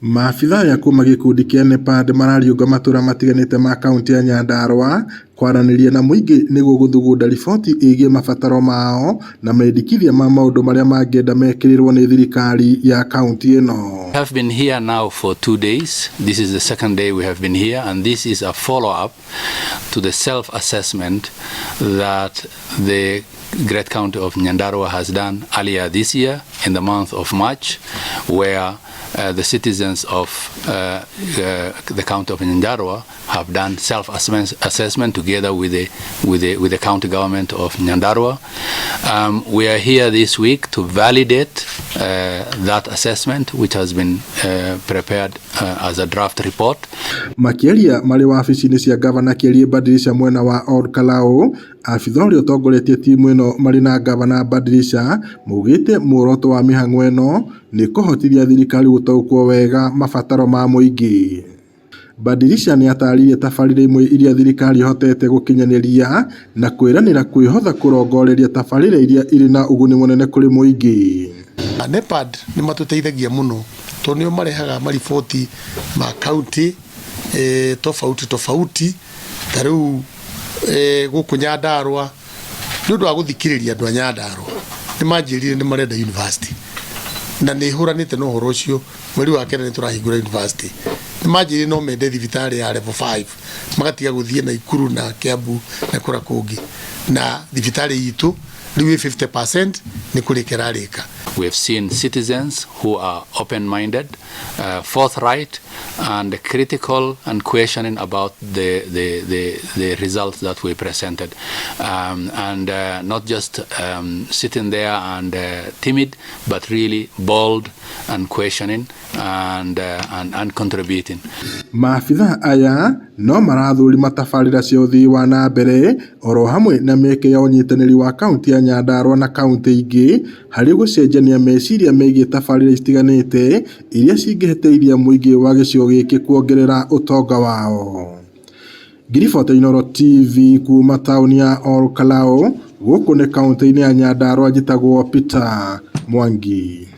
Maabitha aya kuma gĩkundi kĩa NEPHAD marariũnga matũra matiganĩte ma kauntĩ ya Nyandarua kwaranĩria na mũingĩ nĩguo gũthugunda riboti ĩgiĩ mabataro mao na mendekithia ma maũndũ marĩa mangĩenda mekĩrĩrwo nĩ thirikari ya kauntĩ ĩno. We have been here now for 2 days. This is the second day we have been here, and this is a follow up to the self assessment that the Great County of Nyandarua has done earlier this year in the month of March, where the citizens of the county of Nyandarua have done self-assessment together with the county government of Nyandarua. We are here this week to validate that assessment, which has been prepared as a draft report. Makĩaria marĩ wabici-inĩ cia ngavana Kĩarie Badilisha mwena wa Ol Kalou, abitha ũrĩa ũtongoretie timu ĩno marĩ na ngavana Badilisha maugĩte muoroto wa mĩhang'o ĩno nĩ kũhotithia thirikari gũtaũkwo wega mabataro ma mũingĩ. Badilisha nĩatarĩirie tabarĩra imwe iria thirikari ĩhotete gũkinyanĩria na kwĩranĩra kwĩhotha kũrongoreria tabarĩra iria irĩ na ũguni mũnene kũrĩ mũingĩ. NEPHAD nĩ matũteithagia mũno tondũ nĩo marehaga mariboti ma county tofauti tofauti ta rĩu gũkũ Nyandarua nĩ ũndũ wa gũthikĩrĩria andũ a Nyandarua nĩ manjĩrire nĩ marenda university na nĩ hũranĩte na ũhoro ũcio. Mweri wa kenda nĩ tũrahingũra university. Nĩ manjĩrire no mende thibitarĩ ya level 5 magatiga gũthiĩ Naikuru na Kiambu na kũrĩa kũngĩ, na thibitarĩ itũ rĩu ĩ 50% nĩ kũrĩka ĩrarĩka. We have seen citizens who are open-minded, forthright, and critical and questioning about the results that we presented. And not just sitting there and timid, but really bold and questioning and contributing. Maabitha aya no marathũrima tabarĩra cia ũthii wa na mbere oro hamwe na mĩeke ya ũnyitanĩri wa kaunti ya Nyandarua na kaunti ingĩ harĩ gũcenjania meciria megiĩ tabarĩra itiganĩte iria cingĩteithia mũingĩ wa gĩcigo gĩkĩ kuongerera ũtonga wao. Ngiribota Inooro TV kuma taũni ya Ol Kalou gũkũ nĩ kaunti-inĩ ya Nyandarua, njĩtagwo Peter Mwangi.